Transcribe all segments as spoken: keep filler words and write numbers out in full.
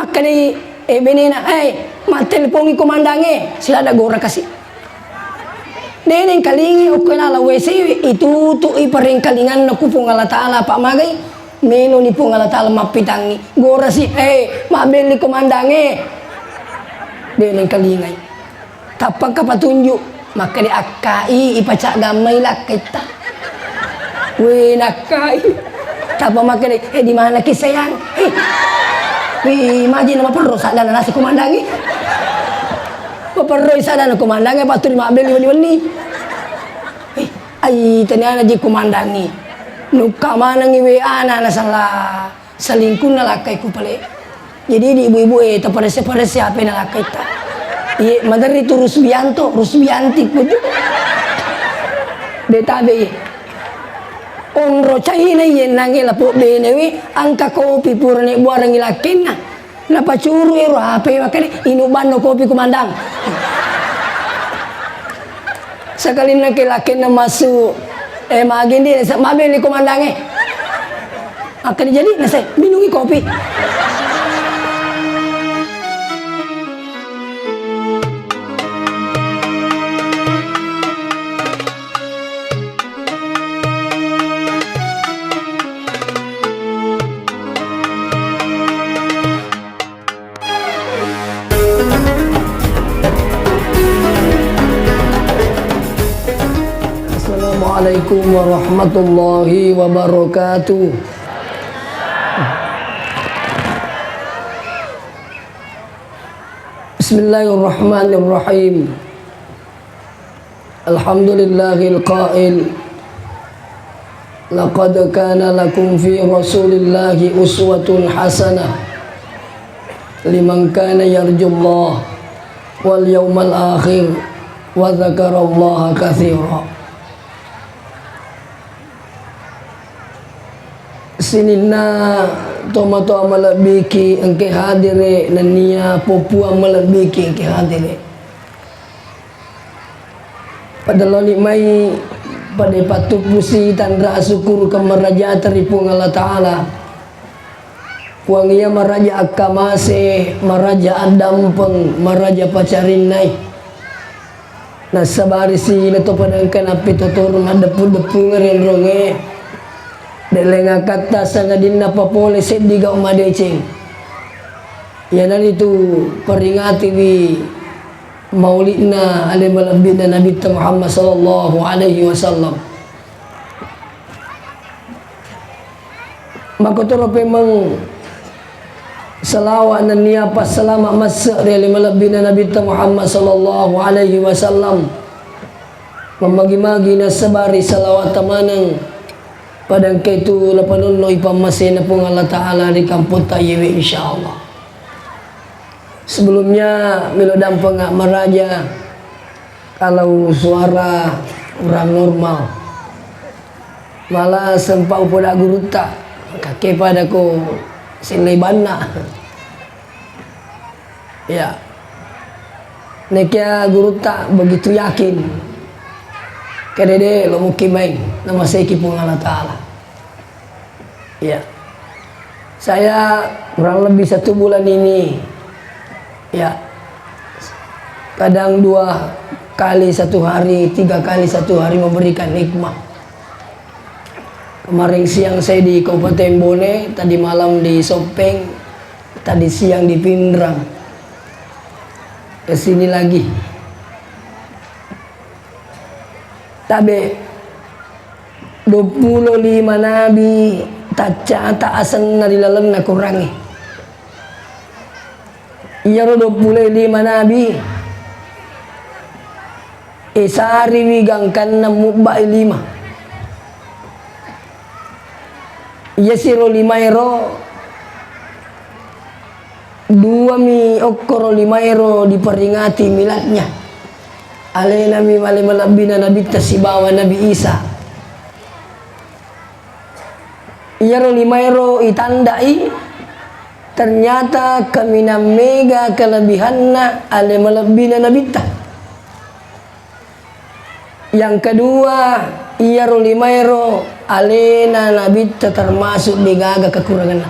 Makkeda, eh, benena, "Eh, mattelpongi komandangnge, siladda gora kasi." De' nengkalingai okko lala W C, itutu'i parengkalinganna ku Puang Allah Ta'ala, apa' magai, meloni Puang Allah Ta'ala mappitangngi. Gorasi, eh, mabbelli komandangnge. De' nengkalingai. Tappa engka patunju', makkeda akkai, ipacaggammai lakkaitta. We, nakkai. Tappa makkeda, "Eh, di manaki, sayang?" Eh. We, maji na maperro saddana nasi komandangngi. Maperroi saddana komandangngi, apa' tuli mabbelli wenni-wenni. Eh, ai, taniana ji komandangngi. Nukka manengngi W A na, nasala selingkuhna lakkai ku pale. Jadi di ibu-ibu, eh, taparesse-paresse H P-na lakkaitta. Iye, maderri tu Rusbianto, Rusbianti kuju. De' tabe' iye. Onro caina iye nangnge lapo' benewe, engka kopi purane buarengngi lakkainna. Napacuru' ero H P makkeda, "Inu' banno kopi, Komandang." Sakalinna ke lakkainna massu', eh, magi ndi', sa-, mabbelli komandangnge. Akkeda jadi, nasai, minungi kopi. Assalamualaikum warahmatullahi wabarakatuh. Bismillahirrahmanirrahim. Alhamdulillahil qail, "Laqad kana lakum fi Rasulillahi uswatun hasanah liman kana yarjullaha wal yawmal akhir wa dzakarallaha katsira." Sininna tomatoa malebbiki engke hadire, nennia popuang malebbiki engke hadire. Pada loni mai, pada pattuppusi tanra asukkurukeng marajata ri Puang Allah Ta'ala. Puang iya maraja akkamase, maraja addampeng, maraja pacarinnai. Nassabari sila to padangka nappetotoreng maddeppu-deppungeng ri onrongnge. Dellengakatta sangadinna papole seddi gau madeceng. Iyanaritu peringatiwi maulidna ale malebbina Nabitta Muhammad sallallahu alaihi wasallam. Makkotoro pemeng salawa nennia passalama masse ri ale malebbina Nabitta Muhammad sallallahu alaihi wasallam. Mammagi-magi nassabari salawatta maneng padangka itu lapanonno ipammasena Puang Allah Ta'ala ri kampotta iyewe, insyaallah. Sebelumnya, melo dampenga maraja kalau suara kurang normal. Malah sempat upoda gurutta, kake pada ko sellei banna. Ya. Nekia gurutta begitu yakin. Kedede lo mungkin main, nama seki Puang Allah Ta'ala. Ya. Saya kurang lebih satu bulan ini, ya, kadang dua kali satu hari, tiga kali satu hari memberikan hikmah. Kemarin siang saya di Kabupaten Bone, tadi malam di Soppeng, tadi siang di Pinrang. Ke sini lagi. Tabe, duappulo lima nabi taccata asenna ri lalenna Korangnge. Iyaro duappulo lima nabi, esariwi gangkanna mubbai lima. Iyasiro limaero, duami okkoro limaero diperingati miladnya. Alenami male malebbina Nabitta sibawa Nabi Isa. Iyaro limaero itandai, ternyata kaminang mega kelebihanna ale malebbina Nabitta. Yang kedua, iyaro limaero alena Nabitta termasuk degaga kekuranganna.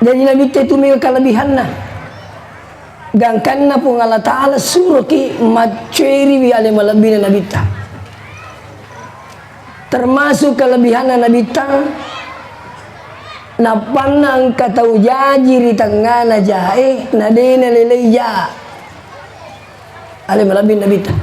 Jadi Nabitta itu mega kalebihanna. Gangkanna Puang Allah Ta'ala suroki macceriwi ale malebbina Nabitta. Termasuk kelebihanna Nabitta, nappanna engka tau jaji ri tengngana jae, na de nalelei ja. Ale malebbina Nabitta.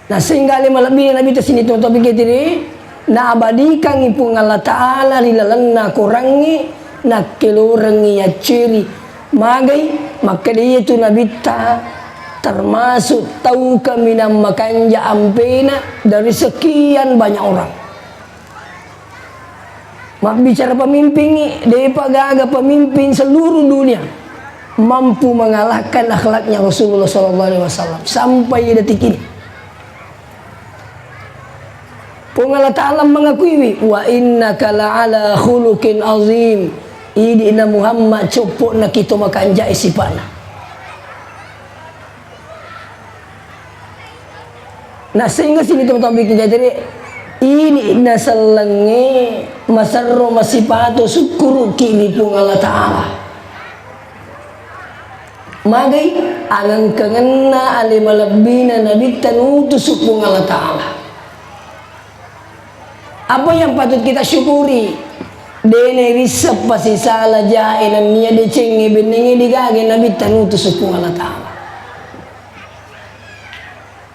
Nah, sehingga ale malebbina Nabitta sini to topik tiri, naabadikangngi Puang Allah Ta'ala ri lalenna korangnge, nakkelorengngi yacceri. Magai, makkeda iyatu Nabitta termasuk tau kaminang makanja ampena dari sekian banyak orang. Mabbicara pemimpingngi, depa gaga pemimpin seluruh dunia mampu mengalahkan akhlaknya Rasulullah sallallahu alaihi wasallam sampai detik ini. Puang Allah Ta'ala mengakuiwi, "Wa innaka la'ala khuluqin azim." Idi'na Muhammad, coppo'na kito makanjai sipa'na. Nah, sehingga sini teman-teman bikin jadi ini nasellengnge maserro masipato sukkuruki ri Puang Allah Ta'ala. Magai angengkengenna ale malebbina Nabitta nutusu Puang Allah Ta'ala. Apa yang patut kita syukuri? Dene risseng pasisala jae nennia decengnge bennengnge degaga Nabitta nutusu Puang Allah Ta'ala.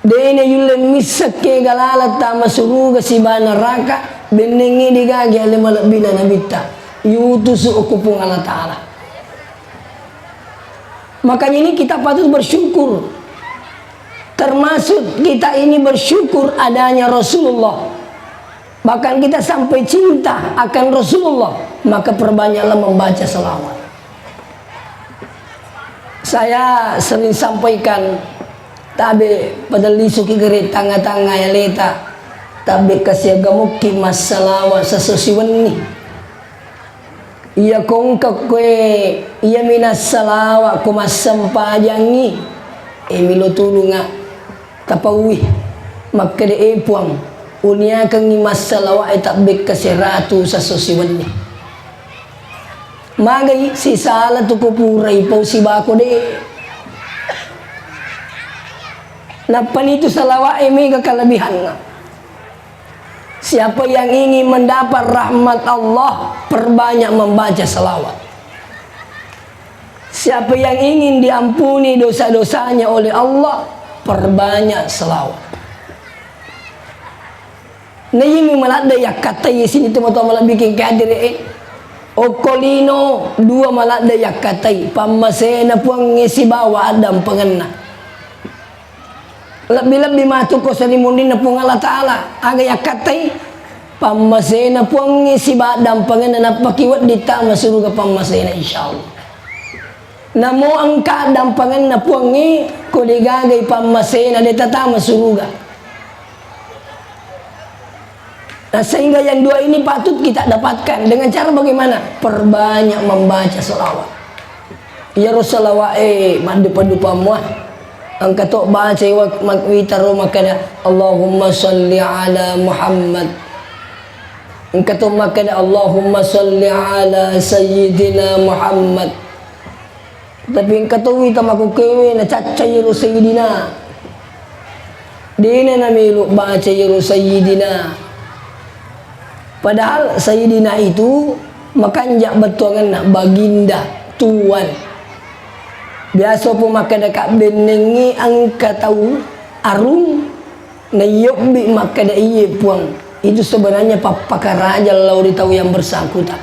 Dene yulle missekke galaleng tama suruga siba neraka, bennengnge degaga ale malebbina Nabitta yutusu okko Puang Allah Ta'ala. Makanya ini kita patut bersyukur. Termasuk kita ini bersyukur adanya Rasulullah. Bahkan kita sampai cinta akan Rasulullah, maka perbanyaklah membaca salawat. Saya sering sampaikan, tabe padellisuki gere tangnga-tangnga aleta, tabe kasiaga mukki massalawat sesso siwenni. Iya ko engka koe, iyami nassalawa ko massempajangngi, e, milo tulunga tapauwi. Makkeda, "E Puang, uniakengngi massalawa e tabbekka seratu sesso siwenni." Magai sisala tu ko purai pau sibako de. Nappanitu salawa e mega kalebihanna. Siapa yang ingin mendapat rahmat Allah, perbanyak membaca salawat. Siapa yang ingin diampuni dosa-dosanya oleh Allah, perbanyak salawat. Naiyami maladde yakkattai sini tu matoa malabbiking kadire e. Okko lino dua maladde yakkattai, pammasena Puangnge sibawa addampengenna. Lebbi-lebbi matu ko salimunrinna Puang Allah Ta'ala, aga yakkattai pammasena Puangnge siba dampangenna, nappaki wedding tama suruga pammasena, insyaallah. Namo engka dampangenna Puangnge, ko degagai pammasena, de tatama suruga. Nah, sehingga yang dua ini patut kita dapatkan. Dengan cara bagaimana? Perbanyak membaca salawat. Iyaro salawat e maddupa-dupa mua. Engka to baca wa-, mak-, witaro makkeda, "Allahumma salli ala Muhammad." Engka to makkeda, "Allahumma salli ala Sayyidina Muhammad." Tapi engka towi tamakukkewe nacaccai iyaro Sayyidina. Dena namelo baca iyaro Sayyidina. Padahal Sayyidina itu makanja bettuangenna, baginda, tuan. Biasa po makkeda kabbennengngi engka tau arung, naiyobbi makkeda, "Iye, Puang." Itu sebenarnya pappakaraja lao ri tau yang bersangkutan.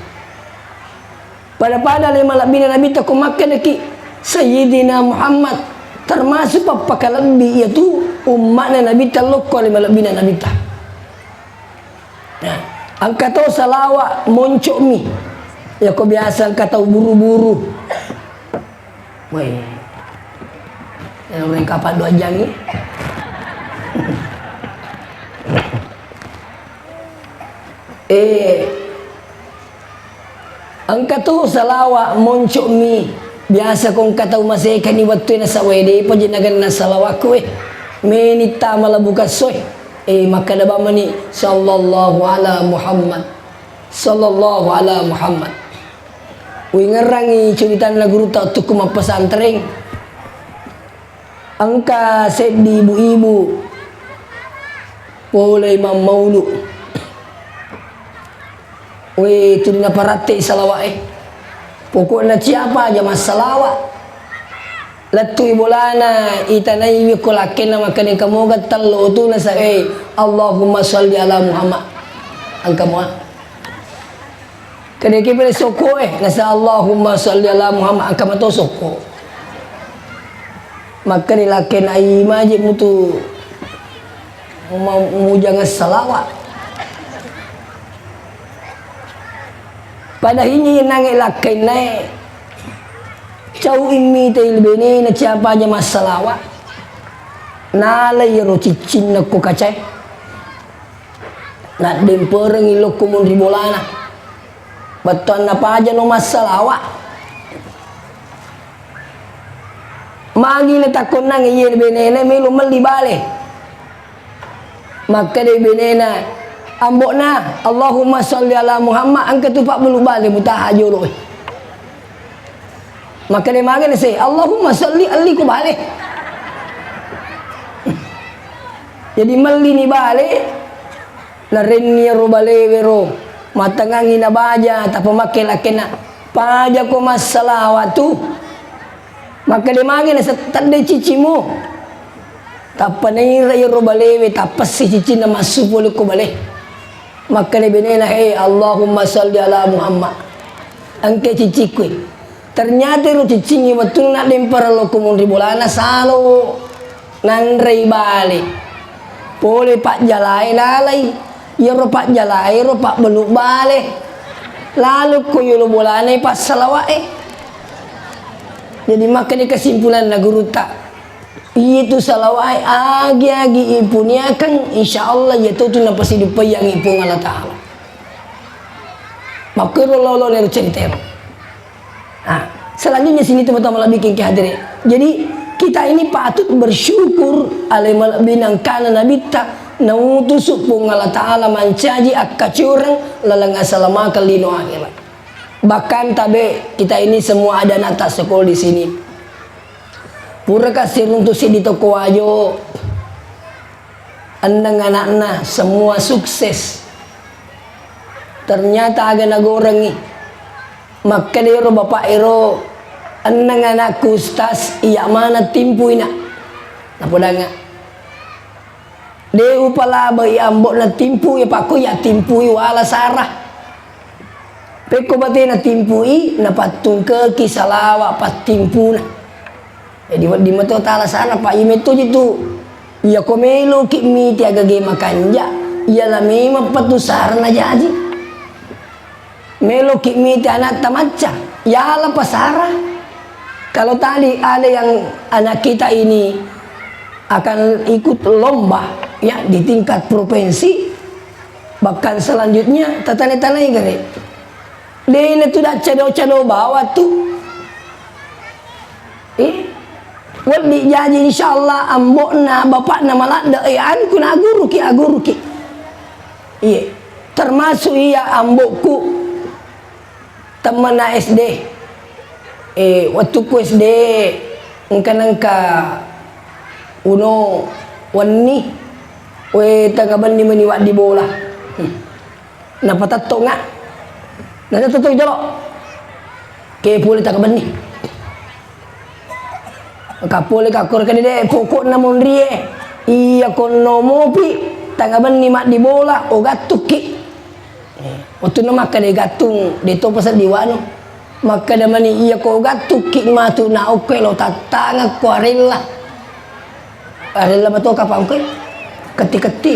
Pada-pada ale malebbina Nabitta ko makkedaki Sayyidina Muhammad, termasuk pappakalebbi iyatu umma'na Nabitta lokko ale malebbina Nabitta. Nah, engka to salawa monco'mi. Yako biasa engka tau buru-buru. Woi. Yang kapal dua jang ni. Eh, Engka to salawa monco'mi. Biasa ko engka tau masekani wettue nasaba e depa je nagenna salawakku e. Meni tama labu kassoe. Eh, makkeda bawang mani, "Sallallahu ala Muhammad, sallallahu ala Muhammad." Uingerrangi curitanna gurutta wettukku mappesantreng. Engka seddi ibu-ibu pole mammaulu. We, tuli naparatte salawa'e. Pokokna ciapa aja massalawa. Lettui bolana, itanaiwi ko lakkenna makkeda engka moga tello tu nasa, eh, Allahumma sholli ala Muhammad. Engka mua. Kedeki pele sokko, eh, nasa Allahumma sholli ala Muhammad, engka mato sokko. Makkeda lakkenna, ai maji mutu ma-, mujanga salawa. Pada hiji nange lakkennae, cau immitai benena ciapa aja massalawa. Nalai ro ciccinna ko kacae. Naddemperengi lokko monri bolana. Bettuanna paja no massalawa. Magi natakkonnangi iye benena melo melli bale. Makkeda benena, "Ambo'na, Allahumma sholli ala Muhammad, engka tu pabbelu bale mutaha jolo." Makkeda magi nase, "Allahumma sholli, elli ko bale." Jadi mellini bale, narenni ro balewe ro, matangangi nabaja, tappa makke lakkenna, "Paja ko massalawa tu." Makkeda magi nase, "Tedde ciccimu." Tappa naira iyaro balewe, tappassi ciccinna massu pole ko bale. Makkeda benena, "He, Allahumma sholli ala Muhammad." Engka ciccikku. Ternyata ro ciccingnge wettunna naddempara lokko monri bolana salo nanrei bale. Pole pajjalae lalai. Iyaro pajjalae ro pabbelu bale. Lalo ko yolo bolana passalawa'e. Jadi makkeda kesimpulanna gurutta. Iyatu salawa'e agi-agi ipuniakeng, insya Allah iyatu tu napasiduppaiyangngi Puang Allah Ta'ala. Makkero lolo nero ceritero. Nah, selanjutnya sini teman-teman lebih ke hadire. Jadi kita ini patut bersyukur ale malebbi nangkana nabitta nautusu Puang Allah Ta'ala mancaji akkacoreng laleng asalamakeng lino akhirat. Bahkan tabe kita ini semua ada anak tak sekolah di sini. Puraka siruntu siddi toko Wajo, enneng anakna, semua sukses. Ternyata aga nagorengi. Makkeda ero bapak ero, "Enneng anakku, Ustaz, iya mana timpuina?" Napodangnga. De upalabai ambo'na timpui, pakko iya timpui wala sara. Pekko batena timpui, napattungkeki salawa pattimpuna. Jadi wedding meto tala sara, Pak, iya metto jitu. Iya ko meloki miti agage makanja, iya la memang patu sara najaji. Meloki mita anatta macca, yala pasara. Kalau tadi ada yang anak kita ini akan ikut lomba, ya, di tingkat provinsi, bahkan selanjutnya, tatane-tanai gare. Dena tu dak cado-cado bawa tu. Eh, wedding jaji, insyaallah, ambo'na, bapakna maladde, eh, anu kuna aguruki, aguruki. Iya, termasuk iya ambo'ku, temmenna S D. Eh, wettukku S D, engka-, nengka uno wenni, we, tengnga benni meni waddi bola. Hmm. Napatettongnga. Natetto jolo. Ke pole tengnga benni. Kapole kakkoro kede de, pokokna monrie. Iya konno mopi, tengnga benni maddi bola, ogattukki. Wettunna makkeda gattung, de topa seddi wanu. Makkeda mani, iya ko gattukki matu na okko lo tattangekko arella. Arella mato kapang koe, ketti-ketti.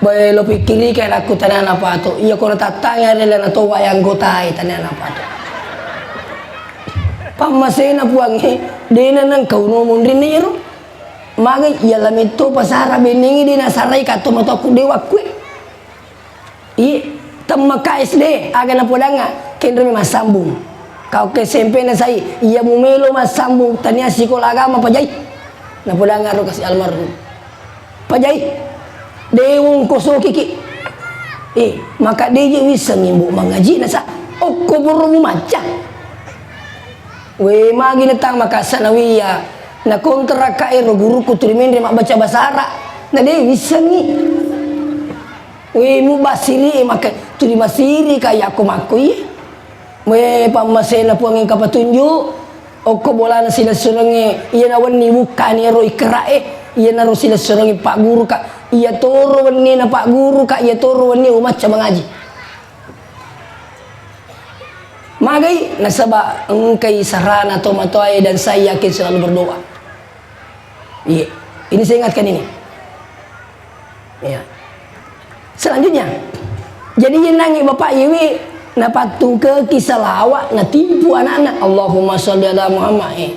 Bae lo pikkiriki anakku, tania napato. Iya ko natattangi arella natowa e anggotae, tania napato. Pammasena Puangnge, dena nengka uno monrinna iyaro. Magai iya lametto pasara bennengngi de nasarai katto matoakku de wakkue. I, temmaka S D, aga napodangnga, kenromi massambung. Kau ke S M P na sai, iya mumelo massambung, tania sikola agama pajai. Napodangnga ro kasi almarhum. Pajai. De wongkosokiki. Eh, maka de je wissengngi mbo mangaji nasa okko borromu macca. We, magi na tang maka sanawiyah, na kontrak ka ero guruku tuli menre mabbaca bahasa Arab, na de wissengngi. We, mubasiri maka tuli masiri ka yako makko iye. We, pammasena Puang engka patunjuk, okko bolana silessurengnge, iyana wenni bukkani ero ikra'e, iyanaro silessurengnge pagguru ka, iyatoro wenni na pagguru ka, iyatoro wenni umacca mangaji. Magai? Nasaba engkai sarana tomatoae dan saya yakin selalu berdoa. Iya, ini saya ingatkan ini. Iya. Selanjutnya, jadi yenangi bapak iwi napattungkeki salawat natimpu anakna, Allahumma sholli ala Muhammad. Eh.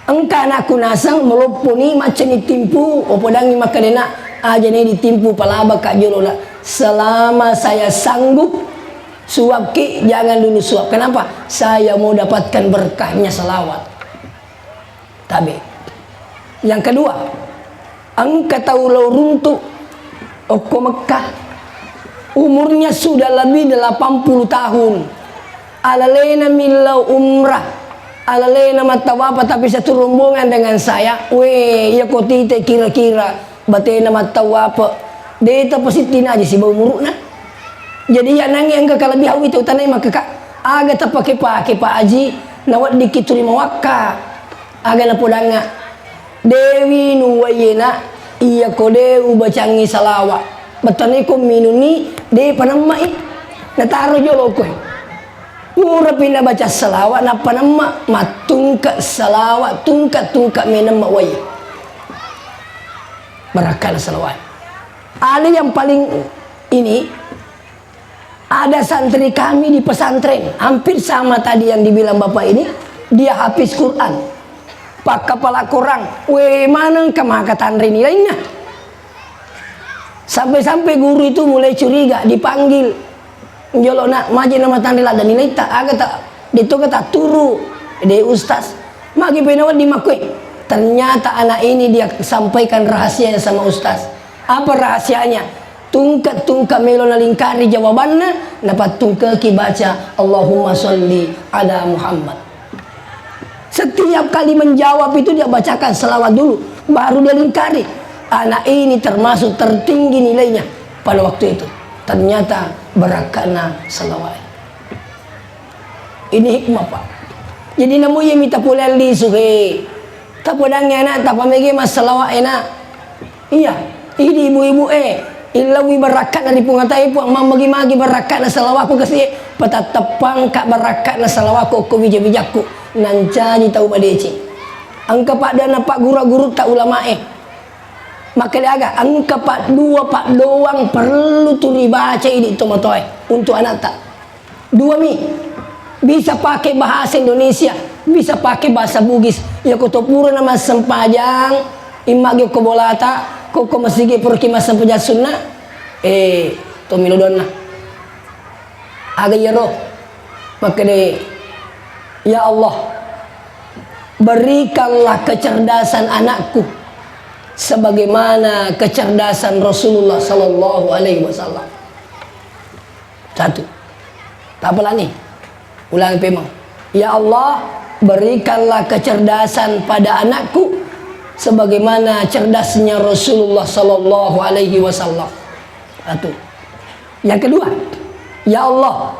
Engka anakku naseng melopponi maccani timpu, opodangi makkedena, aja ne ditimpu palabaka jolona. Selama saya sanggup suapki, jangan dulu suap. Kenapa? Saya mau dapatkan berkahnya salawat. Tabe. Yang kedua, engka tau lao runtu okko Mekkah. Umurnya sudah lebih delapan puluh tahun. Alalena millau umrah. Alalena mattawapa tapi satu rombongan dengan saya. We, iya ko tite kira-kira batena mattawapa. De tapasittinaji sibawa umuru'na. Jadi, iya nangnge engka kalebihan wita utanai makkeka, aga tapake-pake, Pak Haji, naweddikki tuli mawakka. Aga napodangnga, dewi nuwaiena, iya ko de ubacangngi salawa. Bettuanna ko minunni, de panemma'i. Nataro jolo koe. Purapi nabaca salawa, nappa nemma, mattungke salawa, tungke-tungke menemma wai. Barakkana salawa. Ada yang paling ini, ada santri kami di pesantren, hampir sama tadi yang dibilang Bapak ini, dia hafiz Quran. Pakkapala Quran, we maneng ka maka tanre nilainna. Sampai-sampai guru itu mulai curiga, dipanggil. Jolo nak, maje na matanre ladda nilaitta, aga ta, detto ka tatturu, de ustaz. Magi pena wedding makkue. Ternyata anak ini dia sampaikan rahasianya sama ustaz. Apa rahasianya? Tungke-tungke melo nalingkari jawabanna, napattungkeki baca, "Allahumma sholli ala Muhammad." Setiap kali menjawab itu dia bacakan selawat dulu, baru dia lingkari. Anak ini termasuk tertinggi nilainya pada waktu itu. Ternyata barakkana selawat. Ini hikmah, Pak. Jadi namu iya mita pole lisu he. Tapodangngi anak, tapamege massalawa enak. Iya, idi ibu-ibu e, illaui barakka'na ri Puang Ata e, Puang, mammagi-magi barakka'na salawakku kasi e, patatteppangka barakka'na salawakku okko wija-wijakku, nancaji tau madeceng. Engka paddua nappa guru-gurutta ulama e. Makkeda aga, engka paddua paddoang perlu tu ribaca idi tomatoa e untuk anatta. Dua mi, bisa pakai bahasa Indonesia, bisa pakai bahasa Bugis. Iya ko to purana massempajang, imma gi okko bolata, ko okko masigi puraki massempajang sunna, eh, to milo donna. Aga iyaro? Makkeda, "Ya Allah, berikanlah kecerdasan anakku sebagaimana kecerdasan Rasulullah sallallahu alaihi wasallam." Satu. Tapalani. Ulangi pemeng. "Ya Allah, berikanlah kecerdasan pada anakku sebagaimana cerdasnya Rasulullah sallallahu alaihi wasallam." Satu. Yang kedua, "Ya Allah,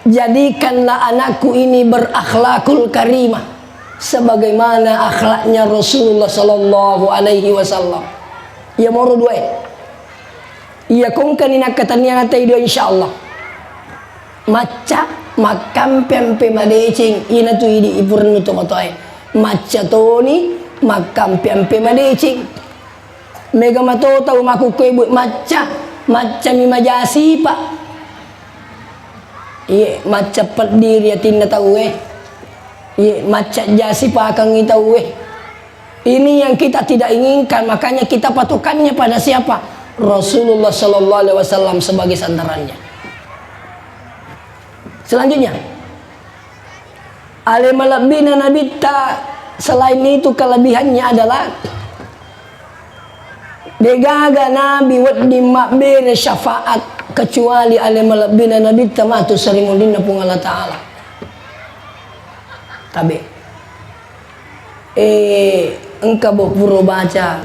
jadikanlah anakku ini berakhlakul karimah sebagaimana akhlaknya Rasulullah sallallahu alaihi wasallam." Iya moro dua e. Iya kongkani nakkatenniang atai dua, insyaallah. Macca makkampe-ampe madeceng, iyanatu idi ipurennu tomatoae. Macca toni makkampe-ampe madeceng. Mega mato tau makukkue bu macca, maccami majasipa. Iye, macca peddi ri atinna tauwe. Iye, macca jasipakengngi tauwe. Ini yang kita tidak inginkan, makanya kita patokannya pada siapa? Rasulullah sallallahu alaihi wasallam sebagai sandarannya. Selanjutnya, ale malebbina nabitta, selain itu kelebihannya adalah Degaga nabi wedding mabbere syafaat kecuali ale malebbina nabitta matu sarimunrinna Puang Allah Ta'ala. Tabe. Eh, engka bo puro baca.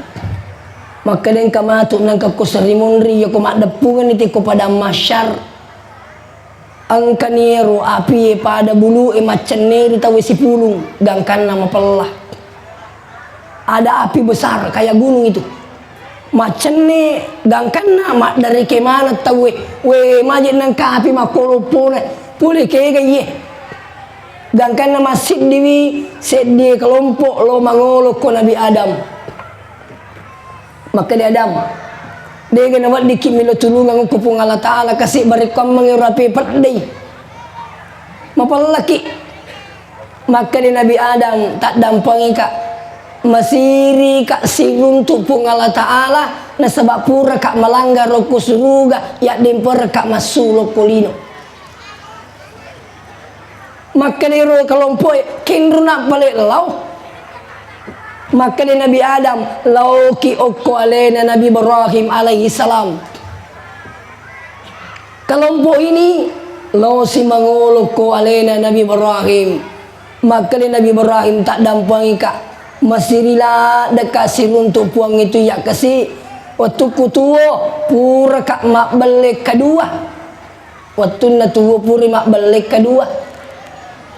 Makkeda engka matu nangka ko sarimunri, yako maddeppungeng ni teko padang mahsyar. Engkani ero apie pada bulu'e maccenneri tauwe sipulung, gangkanna mapella. Ada api besar kayak gunung itu. Maccenne gangkanna maddareke maneng tauwe. We, maje nengka api makkoloppona. Pole kega iye. Gangkanna massiddiwi seddie kelompok lo mangolo ko Nabi Adam. Makkeda Adam, dega naweddikki melo tulungeng ko Puang Allah Ta'ala, kasi barekko ammengngi ero api peddei. Mapellaki. Makkeda Nabi Adam, taddampengika, masirika siruntu Puang Allah Ta'ala, nasaba puraka malanggar okko suruga, yaddempereka massulo ko lino. Makkeda ero kelompo'e, kenro nappale lao. Makkeda Nabi Adam, laoki okko alena Nabi Ibrahim alaihi salam. Kelompok ini lao si mangolo ko alena Nabi Ibrahim. Makkeda Nabi Ibrahim, taddampengika, masiri laddeka siruntu Puang itu yakkasi, wettukku tuo puraka mabbelle kedua. Wettunna tuo puri mabbelle kedua,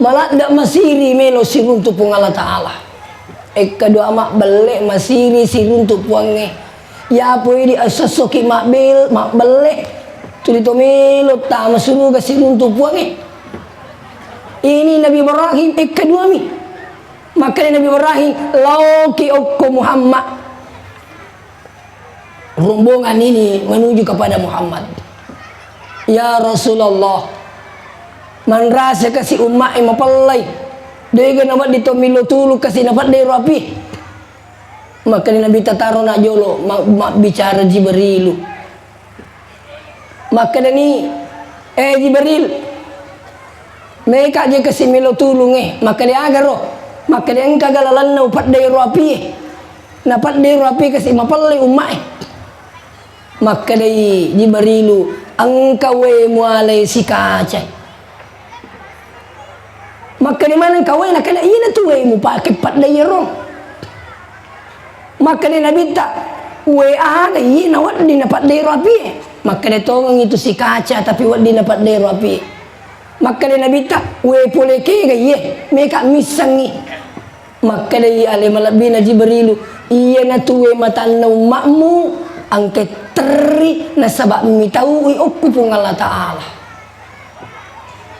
maladde masiri melo siruntu Puang Allah Ta'ala. Ekka dua mabbelle masiri siruntu Puangnge. Yapo idi assessoki mabbel-, mabbelle, tuli to melo tama suruga siruntu Puangnge. Ini Nabi Ibrahim ekka duami. Makkeda Nabi Ibrahim, laoki okko Muhammad. Rombongan ini menuju kepada Muhammad. Ya Rasulullah, manrasa kasi umma e mapellai. Dega nawedding to millo tulu kasi napeddai ro api. Makkeda Nabi tataro na jolo, ma-, mabbicara Jibrilu. Makkedani, "Eh, Jibril, meka je kasi melo tulung e." Makkeda, "Aga ro?" Makkeda, "Engka ga lalenna upeddai ro api e." Napeddai ro api kasi mapellai umma e. Makkedai Jibrilu, "Engka wae mualai sikaca." Makkeda maneng ka wae, nakkeda, "Iyana tu wae mupake paddai ro." Makkeda Nabitta, "Wae aga iye nawedding napaddai ro api e?" Makkeda, "Tongeng itu sikaca, tapi wedding napaddai ro api e." Makkeda Nabitta, "Wae pole kega iye, meka missengngi." Makkedai ale malebbina Jibrilu, "Iyana tu wae matanna ummakmu, engka terri nasaba mitaui okko Puang Allah Ta'ala."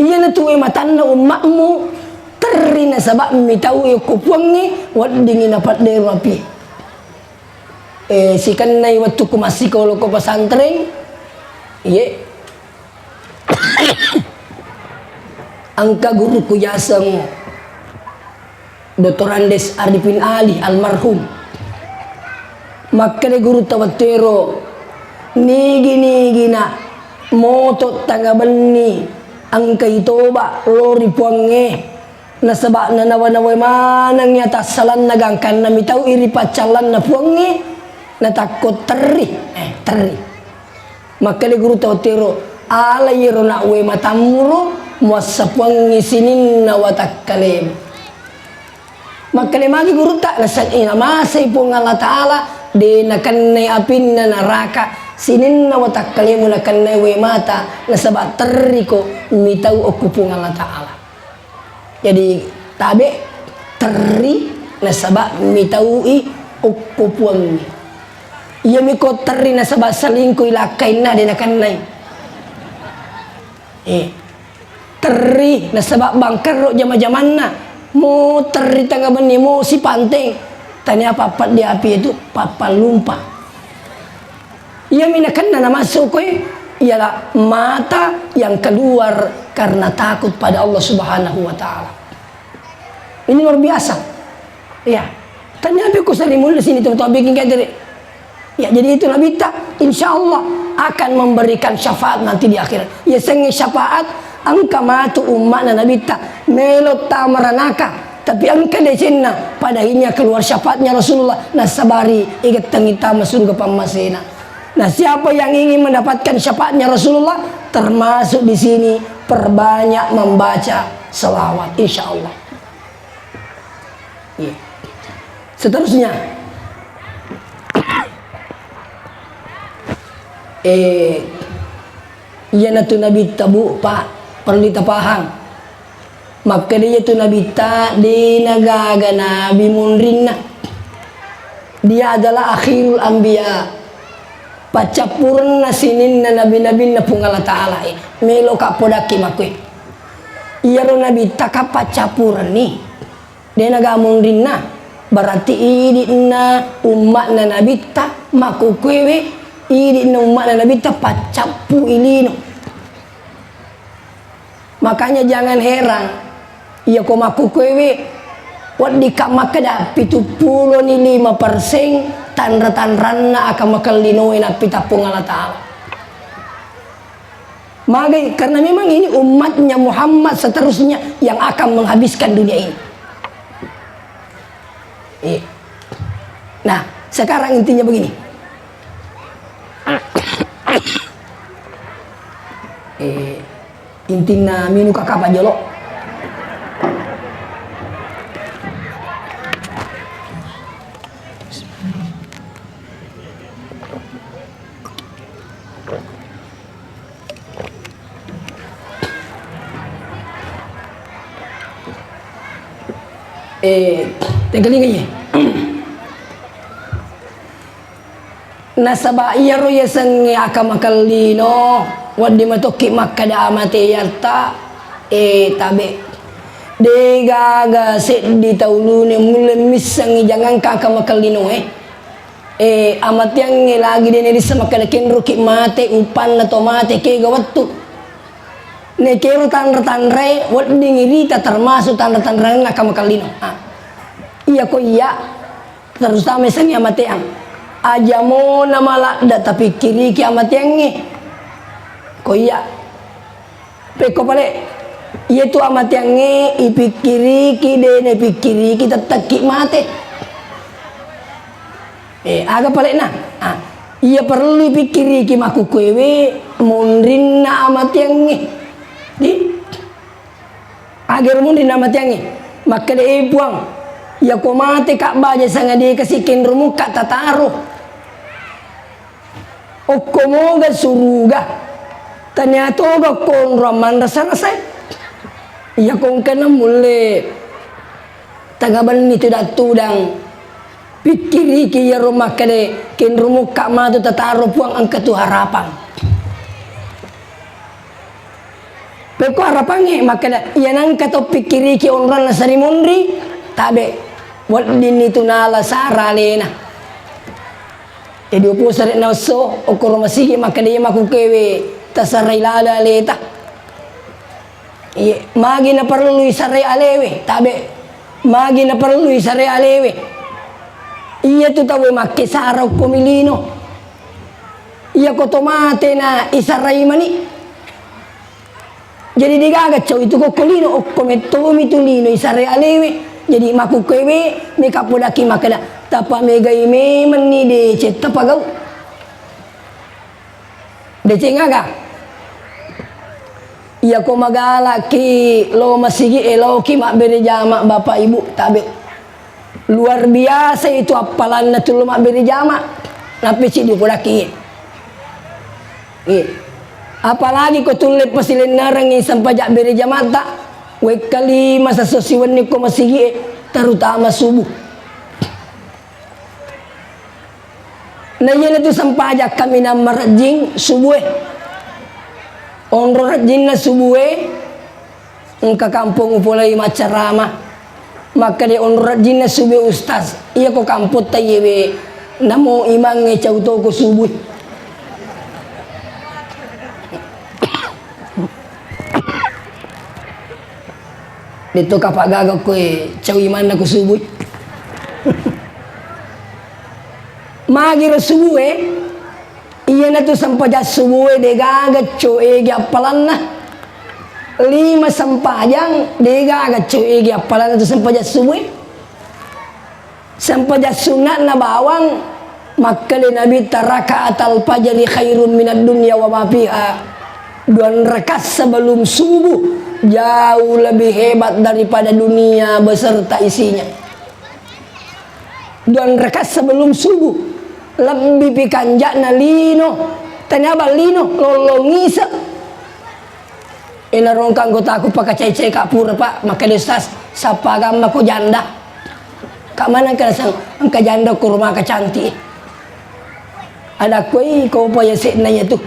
Iyana tu wae matanna ummakmu, terri nasaba mitaui okko Puangnge, weddingngi napaddai ro api. Eh, sikennai wettukku massikolo ko pesantren, iye. Engka guruku yaseng Doktor Andes Arifin Ali almarhum. Makkeda gurutta wettuero, "Nigi-nigina moto tengnga benni engkai toba lao ri Puangnge, nasaba nanawa-nawai manengngi atassalanna gangkanna mitaui ri paccallanna Puangnge, natakko terri." Eh, terri. Makkeda gurutta wettuero, "Alai iyaro na wae matammuro, muassapuangngi sininna watakkalemu." Makkeda magi gurutta, nasengngi namasei Puang Allah Ta'ala, de nakennai apinna naraka, sininna watakkalemu nakennai wae mata, nasaba terriko mitau okko Puang Allah Ta'ala. Jadi, tabe, terri nasaba mitaui okko Puangnge. Iyami ko terri nasaba selingkuh i lakkainna de nakennai. Eh, terri nasaba bangkerro jama-jamanna. Mo terri tengnga benni mo sipanteng. Tania pappadde api itu pappallumpa. Iyami nakenna namassu koe, ialah mata yang keluar karena takut pada Allah Subhanahu wa Ta'ala. Ini luar biasa. Ya. Tanya apa ku sari mulia sini, teman-teman, bikin kayak tadi. Ya, jadi itu Nabitta, insya Allah akan memberikan syafaat nanti di akhirat. Ya, sengi syafaat, engka matu ummakna Nabitta, melo tamaranaka, Tapi engka decenna, pada akhirnya keluar syafaatnya Rasulullah, nasabari igettengi tama surga pammasena. Nah, siapa yang ingin mendapatkan syafaatnya Rasulullah, termasuk di sini perbanyak membaca selawat, insya Allah. Iya. Seterusnya, eh, iyanatu Nabitta, Bu, Pak, perlu tapahang. Makkeda iyatu Nabitta, de' nagaga nabi munrinna. Dia adalah akhirul anbiya. Paccappurenna sininna nabi-nabinna Puang Allah Ta'ala. Eh, meloka podakki makkue. Iyaro Nabitta ka paccappurenni. De' naga munrinna. Berarti idi'na umma'na Nabitta makkukuewe, idi'na umma'na Nabitta paccappu i lino. Makanya jangan heran, iya ko makkukuewe, weddikka makkeda pitu pulo ni lima persen tanra-tanranna akkamakellinoe nappitappung Allah Ta'ala. Magai, karena memang ini umatnya Muhammad seterusnya yang akan menghabiskan dunia ini. Iya. Nah, sekarang intinya begini. Eh, intinna minu kakapa jolo. Eh, tengkalinga iye. Nasaba iyaro yasengnge akkamakellino, wedding matokki makkeda amateyarta, eh, tabe. Degaga seddi taulune mulle missengngi jangangka akkamakellinoe. Eh, amateangnge lagi de' narisseng makkeda kenroki mate, uppanna to mate, kega wettu. Nekero tanra-tanrae wedding irita termasuk tanra-tanranna akkamakellino. Ah. Iya ko iya, terutama yasengnge amateang. Aja mona maladda tapikkiriki amateangnge. Ko iya. Pekko pale, iyatu amateangnge ipikkiriki, de' napikkiriki tettekki mate. Eh, aga palena? Ah, iya perlu ipikkiriki makkukuewe monrinna amateangnge. Di, agaro monrinna amateangnge. Makkeda, eh, Puang, iya ko mate ka baja sangadie kasi kenro mukka tataro. Okko moga suruga, tania toga okko onrong manrasa-rasae. Iya ko engkana mulle tengnga benni tudang-tudang, pikkiriki iyaro makkeda, kenro mukka matu tataro Puang engka tu harapang. Pekko harapangnge makkeda, iya nengka to pikkiriki onronna sari monri, tabe, weddinni tu nala sara alena. Jadi, upu sare'na esso, okkoro masigi makkeda, iya makkukewe tasarai lalo aleta. Iye, magi naparellu isarai alewe, tabe. Magi naparellu isarai alewe. Iya tu tauwe makkesara okko milino. Iya ko to mate na isarai mani. Jadi degaga cau itu kokko lino, okko mettomi tu lino isare alewe. Jadi makkukkuewe meka podaki makkeda, tapamegai memenni deceng tapagau. Deceng aga? Iya ko magalaki lo masigi, eloki mabbere jama bapak ibu, tabe. Luar biasa itu appalanna tullo mabbere jama. Nappi ciddi upodaki. Iya. Apalagi ko tulle pasilennerengngi sempajang bere jamatta, wekka lima sesso siwenni ko masigie, terutama subuh. Na iyanatu sempajang kaminang marejjing subue. Onro rejjinna subue, engka kampong upolei maccarama. Makkeda onro rejjinna subue, Ustaz, iya ko kampotta iyewe, namo imangnge cau toko subui. Detto kapagaga koe cau imanna ko subui. Magiro subue, iyanatu sempajang subue degaga coegi appalanna. lima sempajang, degaga coege appalanna tu sempajang subuh e. Sempajang sunna'na bawang, makkeda Nabitta, "Raka'atal fajri khairum minad dunya wa ma fiha." Dua rakaat sebelum subuh jauh lebih hebat daripada dunia beserta isinya. Dua rakaat sebelum subuh, lebbi pi kanja'na lino, tania bang lino, lollong ise. Ina rongka anggotaku pakacai-cai ka pura, Pak, makkeda, "Ustaz, sappa agamma ko janda?" Ka mana engka naseng, engka janda ko rumah ka cantik. Ada koi ko pa yase'na yatu.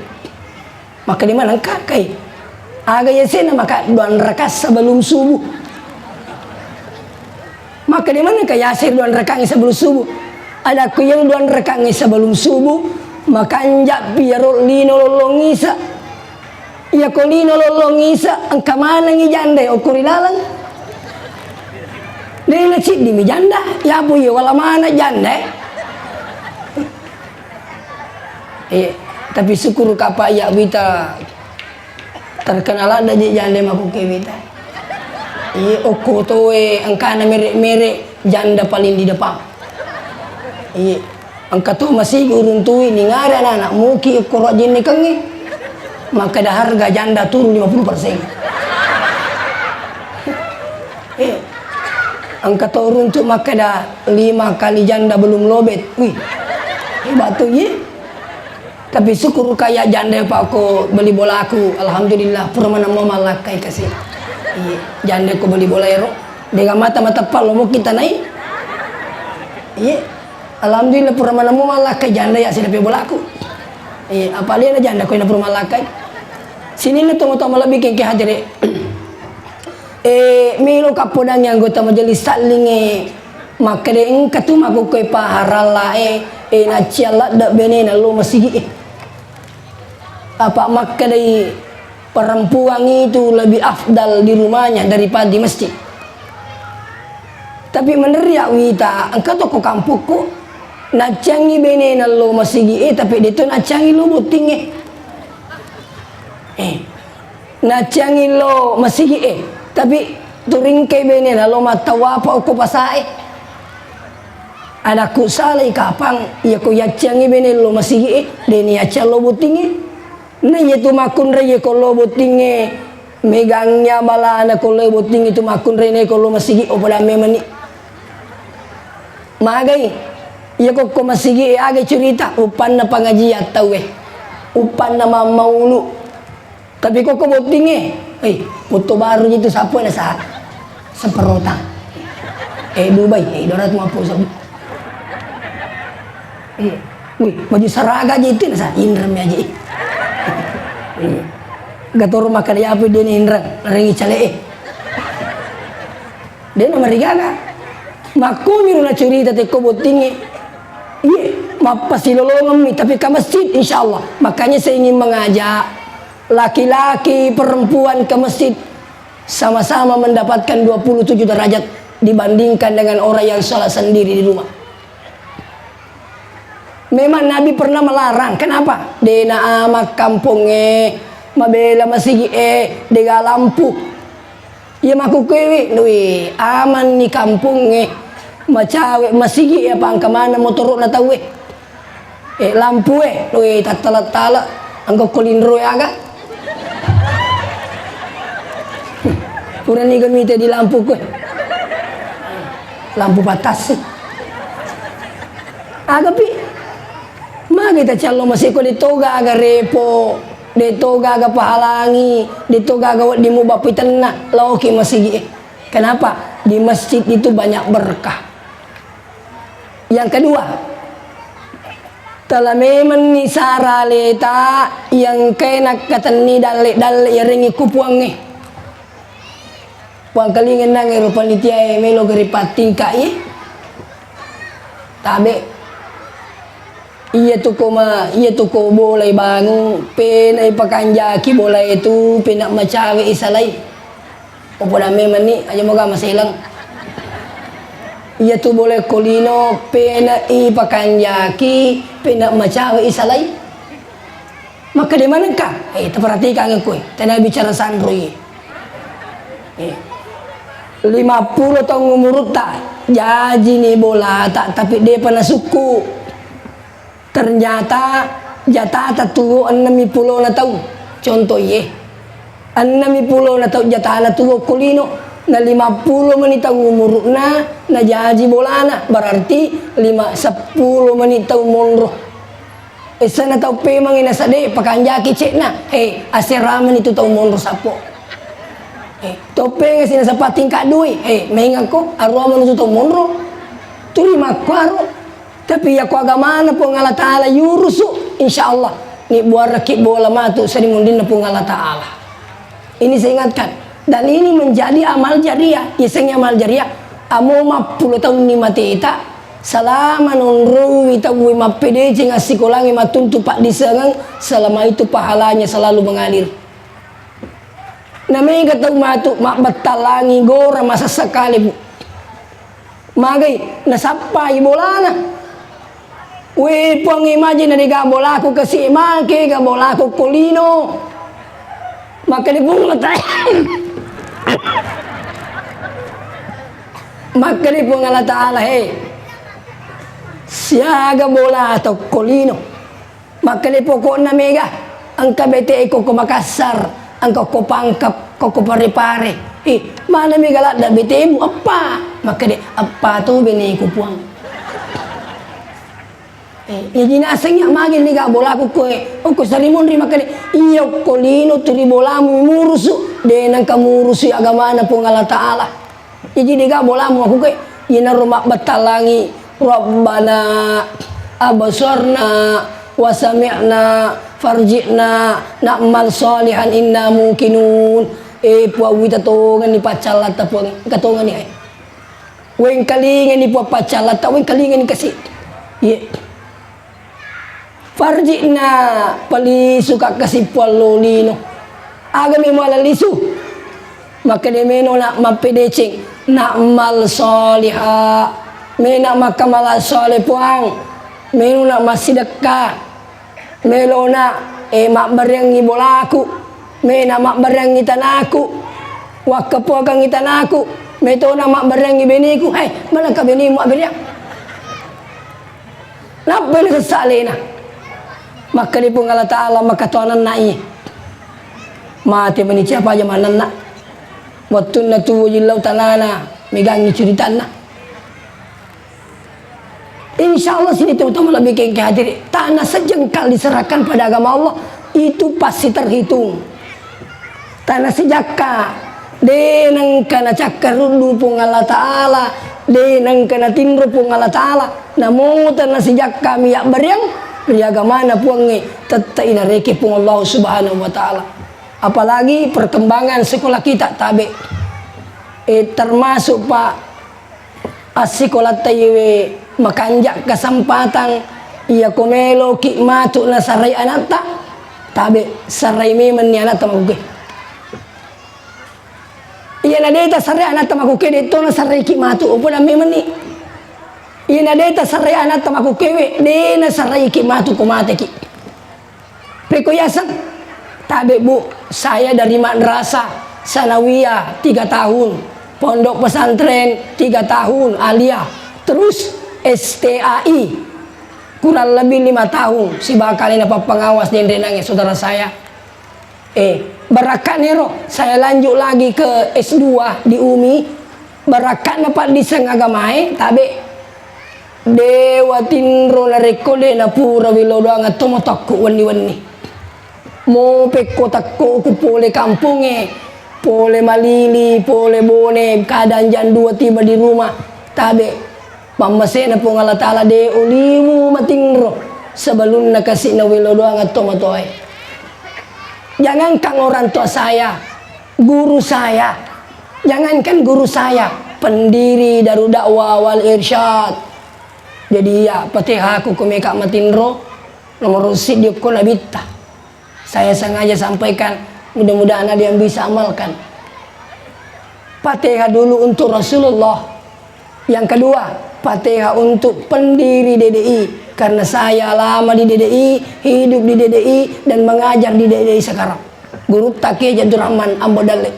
Makkeda mana engka kai. Aga yase'na maka dua rakaat sebelum subuh. Makkeda mana engka yase dua rakaat sebelum subuh. Ada ku yang dua rakaat sebelum subuh, makanja pi yaro lino lollong ise. Iya ko lino lollong ise, engka manengi janda okko ri laleng. Dena ciddi mi janda, ya bu iya wala mana janda. Eh, tapi syukur kapa iya wita terkenal ada je janda maku ke wita. Iya okko toe engkana mere-mere janda paling di depan. Iya. Engka to masigi uruntui ningari anak-anak muki okko ro jennekengnge. Makkeda harga janda turun lima puluh persen. Eh, engka to uruntu makkeda lima kali janda belum lobet. Wih, hebat to, iya. Tapi syukur kaya janda pa ko beli bolaku, alhamdulillah, pura maneng mo mallakkai kasi. Iya, janda ko beli bola ero. Dega mata-mata pa lo mo kita nai. Iya. Alhamdulillah, pura maneng mo mallakkai janda ya sidape bolaku. Eh, apa alena janda ko ina pura mallakkai. Sininna tomatoa malebbi kengke hadere. Eh, melo kappodangi anggota majelis taklinge makkeda engka tu makkukkoe paharalla e, eh, nacciang ladde benena lo masigi e. Apa makkedai perempuan itu lebih afdal di rumahnya daripada di masjid. Tapi meneri ya wita, engka to ko kampokku, nacciangi benena lo masigi e, tapi de to nacciangi lo botting e. Eh, nacciangi lo masigi e, tapi turingkai benena lo mattawapa okko pasa e. Adakku salai kapang, iya ko yacciangi bene lo masigi e, deni yacciang lo botting e. Na iya tu makkunrai iya ko lo botting e, megangngi abalana ko lo botting e tu makkunrai na iya ko lo masigi, o pada memang ni. Magai, iya ko ko masigi e, aga curita, uppanna pangajian tau e, uppanna mammaulu. Tapi ko ko botting e, eh, foto baru ji tu sapu na sa, seperotang. Eh, Dubai, eh, dua ratus lima puluh sabu. Eh, wih, baju saraga ji itu na sa, inrem aja. Eh. Gatoro makan ya apa dia ni inrem, ringi cale e. De namarigaga. Makkuniro nacurita tekko bottingnge. Iye, mappasilolongemmi, tapi ke masjid, insya Allah. Makanya saya ingin mengajak laki-laki, perempuan ke masjid sama-sama mendapatkan dua puluh tujuh derajat dibandingkan dengan orang yang sholat sendiri di rumah. Memang Nabi pernah melarang. Kenapa? Dena amak kampongnge, mabela masigi e, dega lampu. Iya makkukkuewe, doi, amanni kampongnge, macawe masigi e, apa engka maneng motoro'na tauwe. Eh, lampue, doi, tattala-tala, engka ko linro e aga. Purani gemite di lampu koe. Lampu patas. Aga pi? Magi tacallo masiko de toga aga repo, de toga aga pahalangi, de toga aga wedding mubappi tenna, laoki masigi e. Kenapa? Di masjid itu banyak berkah. Yang kedua, tala memenni sara aleta yang kena katenni dalle-dalle yarengi ku puangnge. Puang kalingenna ero panitia e melo gari pattingka i. Tabe. Iya tu ko ma-, iya tu ko bolai bangung, pena ipakanjaki bola e tu, pena macawe isalai. Ko poda memenni, aja moga maselang. Iya tu bola ko lino, pena ipakanjaki, pena macawe isalai. Makkeda manengka? Eh, taperhatikan koe, tena bicara sanroi. Eh, lima pulo taung umurutta, jajini bolata, tapi depa nasukku. Ternyata jatata tuo ennemi pulona taung. Contoh iye. Ennemi pulona taung jatana tuo ko lino, na lima pulo mani taung umuruna, najaji bolana, berarti lima, seppulo mani taung monro. Essana tau pemangi nasade pakanjaki cekna. He, aseramani tu tau monro sappo. He, tau pengasi nasapa tingkat dua. He, mengako, arua mani tu tau monro. Tuli makkuaro. Tapi yako agamana Puang Allah Ta'ala yurusu, insya Allah. Ni buaraki bola matu sari mundinna Puang Allah Ta'ala. Ini saya ingatkan. Dan ini menjadi amal jariah. Yasengnge amal jariah, amo mappulo taunni mateta, selama nonroi tauwe mappedeceng assikolangnge mattuntu paddisengeng, selama itu pahalanya selalu mengalir. Namega tau matu mabbattallangi gora masessa kale, Bu. Magai nasappai bolana. We, Puang, e, maje na dega bolaku kasi, make ga bolaku ko lino. Makkeda Puang Allah Ta'ala. Makkeda Puang Allah Ta'ala, he. Siaga bola to ko lino. Makkeda pokokna mega, engka bete ko ko Makassar, engka ko Pangkep, ko ko Parepare. Ih, mana mega ladda betemu, eppa? Makkeda, eppa to beneku, Puang. Eh, jaji nasengngi magi niga bolaku koe, okko sarimunri makkeda, iya okko lino turi bolamu murusu, de nengka murusu agamana Puang Allah Ta'ala. Jaji dega bolamu aku ke, yenaro mabbattallangi, Rabbana absarna wa sami'na farji'na na'mal shalihan inna muqinun. Eh, Puang, wita tongeng ni paccallatta, Puang, engka tongeng ni, eh. Wengkalingeng ni Puang paccallatta, wengkalingeng ni kasi. Iye. Farji'na, palisuka kasi Puang lolino. Aga me muala lisu? Makkeda meno na mappedeceng, na'mal shaliha. Mena makkamala shaleh Puang. Meno na massidekka. Melona, eh, mabbareangngi bolaku. Mena mabbareangngi tanaku. Wakkepokangngi tanaku. Metona mabbareangngi beneku. Hai, manengka benemu abbereang? Nappai nasessa alena. Makkeda Puang Allah Ta'ala, makatoananna i. Mate mani siapa aja manenna. Wettunna tuwo jillau tanana, megangngi curitanna. Insya Allah sini teman-teman lebih kengke hadiri. Tanah sejengkal diserahkan pada agama Allah, itu pasti terhitung. Tana sijakka, de nengka nacakkaruddu Puang Allah Ta'ala, de nengka natinro Puang Allah Ta'ala, namo tana sijakka mi yabbareang ri agamana Puangnge, tette'i nareke Puang Allah Subhanahu wa Ta'ala. Apalagi perkembangan sekolah kita, tabe. Eh, termasuk, Pak, Assikolatta iyewe makanja kesempatan, iyako meloki matu nasarai anatta, tabe sarai memenni anatta makuke. Iyana deta sarai anatta makuke, detto nasaraiki matu, opo dan memenni. Iyana deta sarai anatta makukewe, de nasaraiki matu ko mateki. Peko yaseng? Tabe, Bu, saya dari madrasah sanawiyah tiga tahun, pondok pesantren tiga tahun, aliyah, terus S T A I kurang lebih lima tahun, sibawa kalena pappengawas denrenangnge saudara saya. Eh, barakka nero, saya lanjut lagi ke S dua di umi, barakka na paddiseng agamae, tabe. De watinro narekko de napura welo doang atto matokku wenni-wenni. Mo pekko tekkoku pole kampongnge, pole Malili, pole Bone, kadang jam dua tiba di rumah. Tabe, pammasena Puang Allah Ta'ala de olimu matinro sebelumna kasi'na welo doang atto matoae. Jangankan orang tua saya, guru saya. Jangankan guru saya, pendiri Darud Da'wah wal Irsyad. Jadi iya, patehaku ko meka matinro, nomor siddi ko nabitta. Saya sengaja sampaikan, mudah-mudahan ada yang bisa amalkan. Pateha dulu untuk Rasulullah. Yang kedua, pateha untuk pendiri D D I, karena saya lama di D D I, hidup di D D I, dan mengajar di D D I sekarang. Gurutta Kiai Abdurrahman Ambo Dalle.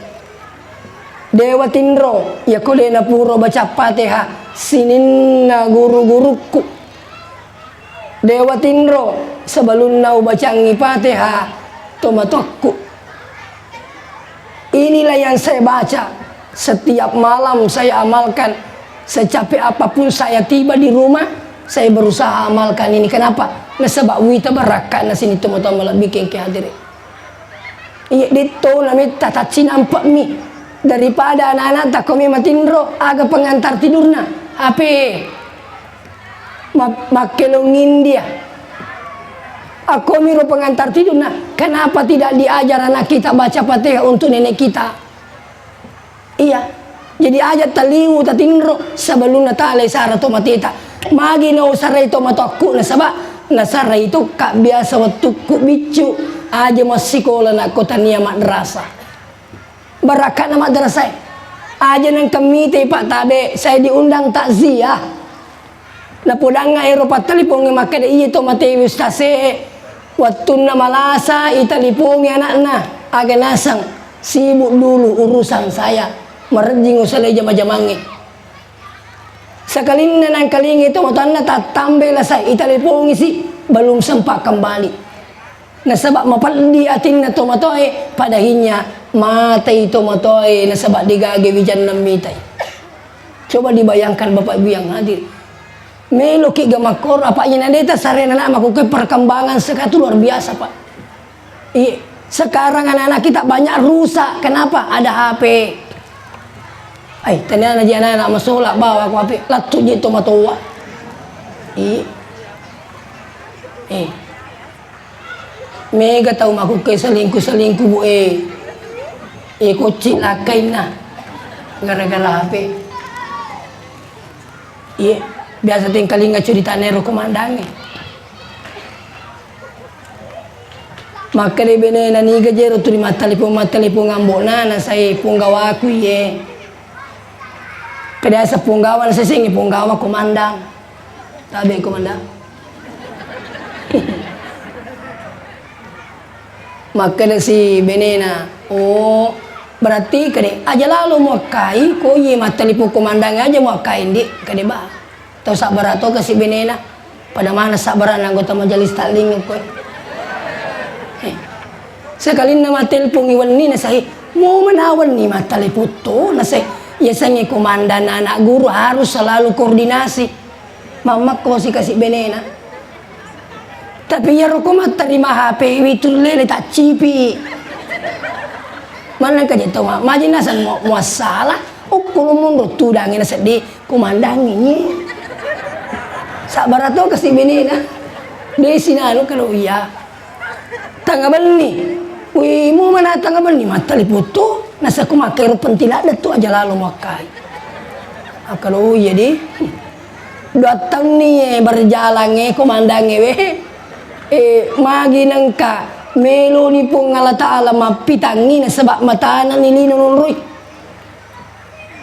Dewa tinro, yako de napuro baca Fatihah sininna guru-gurukku. Dewa tinro, sebelumna ubacangi Fatihah tomatoakku. Inilah yang saya baca setiap malam, saya amalkan. Secapek apapun saya tiba di rumah, saya berusaha amalkan ini. Kenapa? Nasaba wita barakka'na sining tomatoa malebbi kengke hadiri. Iya, detto nametta taccinampe'mi. Daripada anak-anak takkomi matinro, aga pengantar tidurna? H P. Ma-, makkelong India. Akkomiro pengantar tidurna. Kenapa tidak diajar anak kita baca Fatihah untuk nenek kita? Iya. Jadi aja taliwu tatinro sebelumna talai sara to mateta. Magi nausarai to matoakku nasaba nasarai to ka biasa wettukku biccu aja massikola nakko tania madrasah. Barakka'na madrasah e. Aja nengka mitei Pak Tabe, saya diundang takziah. Napodangnga ero pattalipongnge makkeda, "Iye to matewi ustaz e, wettunna malasa italipongi anakna, aga naseng, sibuk dulu urusan saya, marejjing usalai jama-jamangnge." Sakalinna nangkalingai tomatoanna tattambai lasa, italipongisi, belum sempat kembali. Nasaba mapeddi atinna tomatoae, pada akhirnya matai tomatoae nasaba degaga wijanna mitai. Coba dibayangkan Bapak Ibu yang hadir. Meloki ga makkoro, apa iyana deta sarena anak makkukue perkembangan sekarang itu luar biasa, Pak. Iya, sekarang anak-anak kita banyak rusak. Kenapa? Ada H P. Ai, tania na ji anak-anak masola bawa ko H P, lattu ji tomatoa. Iya. Eh. Mega tau makkukue selingkuh-selingkuh, Bu, eh. Eh, kocci lakkainna. Gara-gara H P. Iya, biasa tengkalinga curitana ero komandangnge. Makkeda benena, "Niga jero tuli mattalipong-mattalipong ambo'na, nasai ponggawaku iye." Keda asa ponggawa, nasai sengngi ponggawa komandang. Tabe komandang. Makkeda si benena, "Oh, berarti kade aja lalo muakkai, ko iye mattalipong komandang aja muakkai, Ndik?" Kade ba. Tau sabbara to kasi benena. Pada mana sabbaranna anggota majelis taklim koe. Eh. Sekalinna mattelpongi wenni nasai, "Mo mana wenni mattalipong to?" Nasai, "Iya sengngi komandang anak guru harus selalu koordinasi." Mammakkosi kasi benena. Tapi iyaro ko mattarima H P witu lele taccipi. Maneng ka je tau ma-, maji naseng mu-, muassala. Okko lo monro tudangi naseddi komandangi. Sabbara to kasi benena. De sinanu kalau iya. Tanga benni. Wi, mu mana tanga benni mattalipong to. Nasakku makkero pentiladde tu aja lalo muakkai. Akkalo iya di. Dua taunni, eh, berjalangnge, komandangnge, we. Eh, magi nengka meloni Puang Allah Ta'ala mappitangngi nasaba matanani lino nonroi.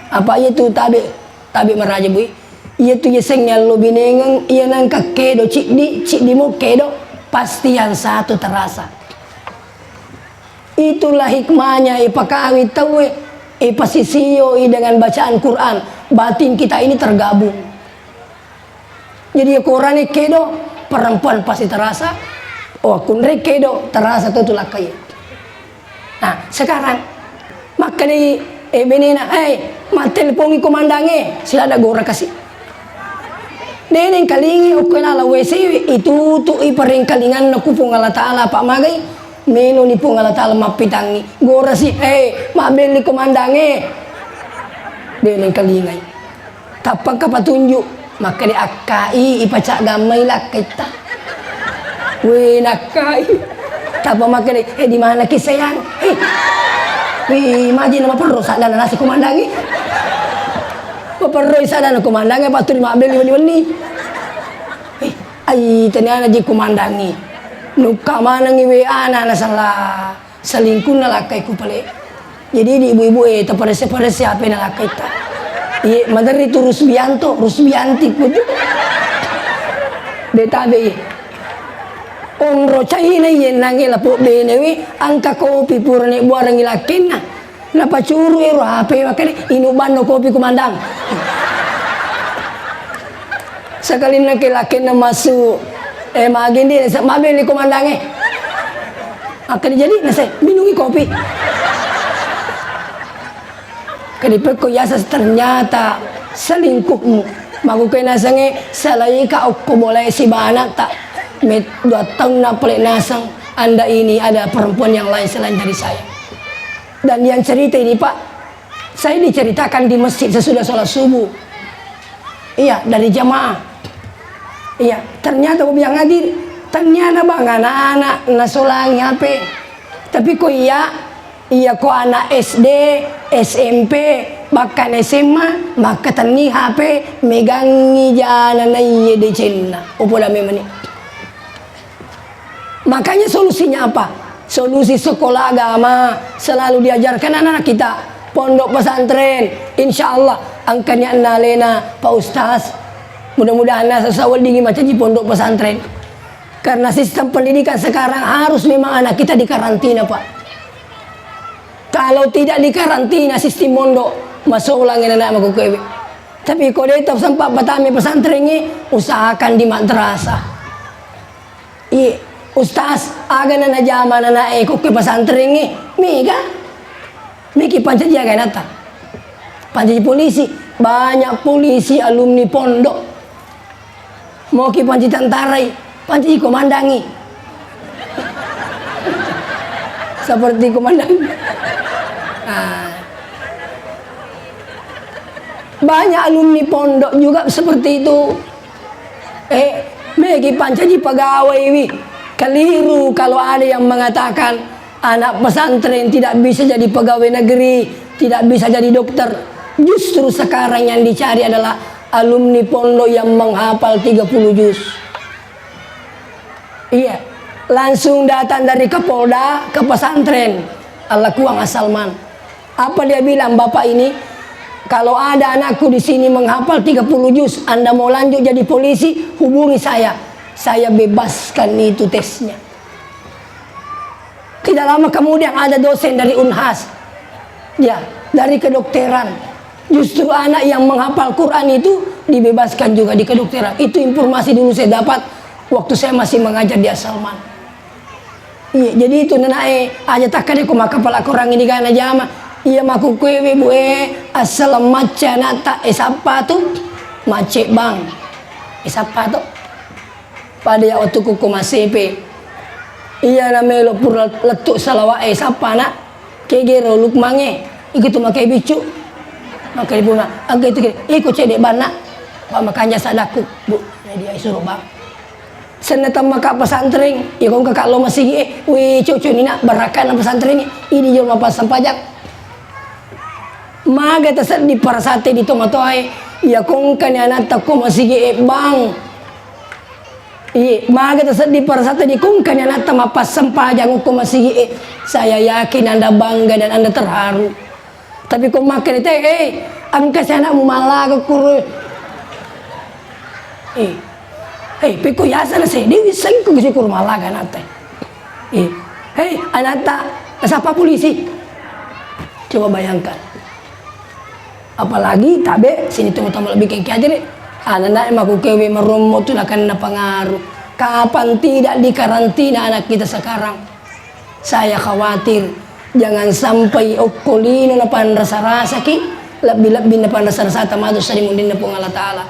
Apa iya tu tabe, tabe maraja, bui. Iya tu iya sengnge allo binengeng, iya nengka kedo ciddi, ciddi mo kedo, pasti yang satu terasa. Itulah hikmahnya ipakawi tauwe, ipasisioi dengan bacaan Quran. Batin kita ini tergabung. Jadi, iya korane kedo, perempuan pasti terasa. Oh, kunre kedo, terasa tu tulakkai. Nah, sekarang, makkedai, eh, benena, "Eh, mattelpongi komandangnge, silada gora kasi." Deneng kalingi okko lala W C, itutu'i parengkalinganna ku Puang Allah Ta'ala, apa magai, meloni Puang Allah Ta'ala mappitangngi. Gorasi, "Eh, mabbelli komandangnge." Deneng kalingai. Tappaka patunju, makkeda akkai ipacaggammai lakkaitta. We, nakkai. Tappa makkeda, "Eh, di mana ki, sayang?" Eh. Wih, maji na maperro saddana nasi komandangi. Maperroi saddana komandangi, apa tuli mabbelli wenni-wenni. Eh, ai, taniana ji komandangi. Nukka manengi W A na nasala. Selingkuhna lakkai ku pale. Jadi di ibu-ibu, eh, taparesse-paresse H P-na lakkaitta. Iye, maderri tu Rusbianto, Rusbianti kuju. De tabe, iye. Onro caina iye nange lapo benewe, engka kopi purane buarengi lakkenna. Napacuru ero H P, makkeda, "Inu banno kopi, Komandang." Sakalinna ke lakenna massu, eh, magi ndi, sa-, mabeli Komandang, eh. Makkeda, "Jadi, nase, minungi kopi." Kadi pekko yasa ternyata selingkuhmu. Makuke nasengnge, salaika okko bolae sibanata. Met-, dua taunna pole naseng, anda ini ada perempuan yang lain selain dari saya. Dan yang cerita ini, Pak, saya diceritakan di masjid sesudah sholat subuh. Iya, dari jamaah. Iya, ternyata ko bilang hadir, ternyata bang anak-anak nasolangi H P. Tapi ko iya, iya ko anak S D, S M P, bahkan S M A, makkatenni H P, megangi jana naiye decenna. Opo dame meni. Makanya solusinya apa? Solusi sekolah agama selalu diajarkan anak-anak kita. Pondok pesantren, insya Allah engka niatna alena Pak Ustaz. Mudah-mudahan nasa saweddingi macaji pondok pesantren. Karena sistem pendidikan sekarang harus memang anak kita dikarantina, Pak. Kalau tidak dikarantina sistem pondok, masolang anak-anak makukewe. Tapi ko de' tau sempat patama pesantrengnge, usahakan di madrasah. Iye, Ustaz, aga na najama nanae ko ke pesantrengnge? Mega. Meki pancaji aga nata. Pancaji polisi. Banyak polisi alumni pondok. Moki pancaji tentarai, pancaji komandangi. Seperti komandan. Nah. Banyak alumni pondok juga seperti itu. Eh, megi pancaji pegawai wi. Keliru kalau ada yang mengatakan anak pesantren tidak bisa jadi pegawai negeri, tidak bisa jadi dokter. Justru sekarang yang dicari adalah alumni pondok yang menghafal tiga puluh juz. Iya, langsung datang dari Kapolda ke pesantren. Allah kuang asalman. Apa dia bilang, "Bapak ini, kalau ada anakku di sini menghafal tiga puluh juz, Anda mau lanjut jadi polisi, hubungi saya. Saya bebaskan itu tesnya." Tidak lama kemudian ada dosen dari Unhas. Ya, dari kedokteran. Justru anak yang menghafal Quran itu dibebaskan juga di kedokteran. Itu informasi dulu saya dapat waktu saya masih mengajar di Asalman. Iya, jadi itu nanae aja takkade ko makkapala Quran ini gana jama. Iya makukuewe bu e, asal macca anakta, eh, sappa tu? Macce bang. Eh, sappa tu? Pada ya wettukku ko massepe. Iya na melo pura lettu salawa'e, sappa na? Kegero Lukmangnge, iko tu makai biccu. Makai puna, engka itu ke, iko cedde banna. Pak makanja sadakku, Bu. Jadi ai suruh bang. Senna tammaka pesantren, iko engka kak lo masigi e, wi cucu nina barakana pesantren, ini jolo mapassampajang. Maga taseddi parasate di tomatoae, iya kongkani anatta ko masigi e bang. Iye, maga taseddi parasata dikungkani anatta mappassempajang okko masigi'e. Saya yakin Anda bangga dan Anda terharu. Tapi ko makkeda te, "Eh, engka si anakmu mallaga kuro." Eh, eh, pekko yasana seddi wissengko syukur mallaga anatta. Eh, eh, anatta nasappa polisi. Coba bayangkan. Apalagi tabe sini tau-tau lebbi kengke aja deh. Anak-anak makukewe marommo tu nakenna pengaruh. Kapan tidak dikarantina anak kita sekarang? Saya khawatir jangan sampai okko lino napanrasa-rasaki, lebbi-lebbi napanrasa-rasa tamatu salimuddinna Puang Allah Ta'ala.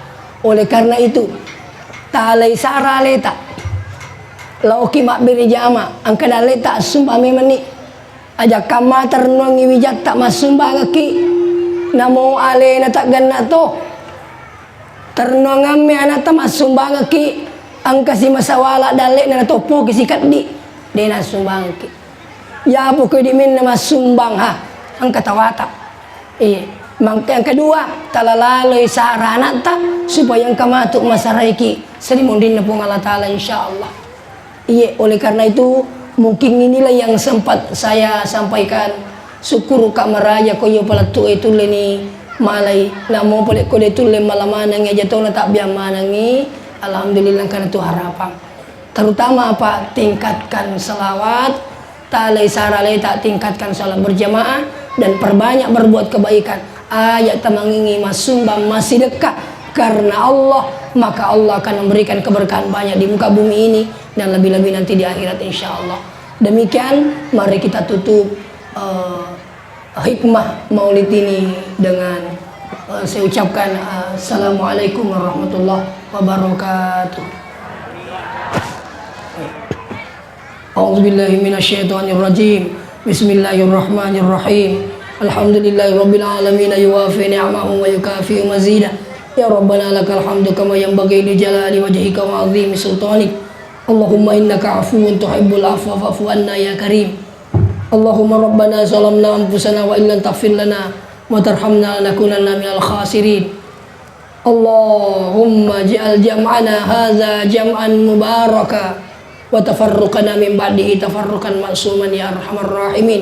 Oleh karena itu, talai sara aleta. Laoki mabbere jama, engka dalleta assumba memang ni. Ajakkamma ternuangngi wijatta massumbangekki, namo alena taggenna to. Ternuangamme anatta massumbangekki, engka si masawala dalle'na natoppoki sikeddi, de nassumbangekki. Yapo ko idi menna massumbang ha, engka tawata. Iya, mangka yang kedua, talalaloi sara anatta supaya engka matu masaraiki salimuddinna Puang Allah Ta'ala, insyaallah. Iye, oleh karena itu, mungkin inilah yang sempat saya sampaikan. Syukur ka maraja ko iyo palettu e tulle ni malai. Namo pale ko de tulle mala maneng aja tona tabbiang manengi. Alhamdulillah, karena itu harapan. Terutama apa? Tingkatkan salawat, talai sara aleta tingkatkan salat berjamaah, dan perbanyak berbuat kebaikan. Aja' tamangingi massumbang, massidekka karena Allah, maka Allah akan memberikan keberkahan banyak di muka bumi ini dan lebih-lebih nanti di akhirat, insya Allah. Demikian, mari kita tutup, eh, hikmah maulid ini dengan, eh, saya ucapkan, eh, Assalamualaikum warahmatullahi wabarakatuh. أعوذ بالله من الشيطان الرجيم. بسم الله الرحمن الرحيم. الحمد لله رب العالمين، يوافي نعمه ويكافئ مزيده. يا ربنا لك الحمد كما ينبغي لجلال وجهك وعظيم سلطانك. اللهم إنك عفو تحب العفو فاعف عنا يا كريم. اللهم ربنا ظلمنا أنفسنا وإن لم تغفر لنا وترحمنا لنكونن من الخاسرين. اللهم اجعل جمعنا هذا جمعا مباركا وتفرقنا من بعده تفرقا معصوما يا أرحم الراحمين.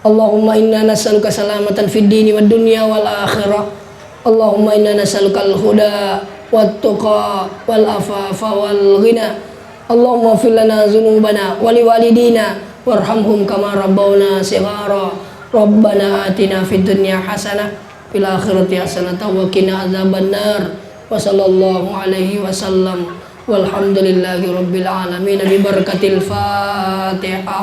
اللهم إنا نسألك سلامة في الدين والدنيا والآخرة. اللهم إنا نسألك الهدى والتقى والعفاف والغنى. اللهم اغفر لنا ذنوبنا ولوالدينا وارحمهم كما ربونا صغارا. ربنا آتنا في الدنيا حسنة وفي الآخرة حسنة وقنا عذاب النار. وصلى الله عليه وسلم. والحمد لله رب العالمين ببركة الفاتحة.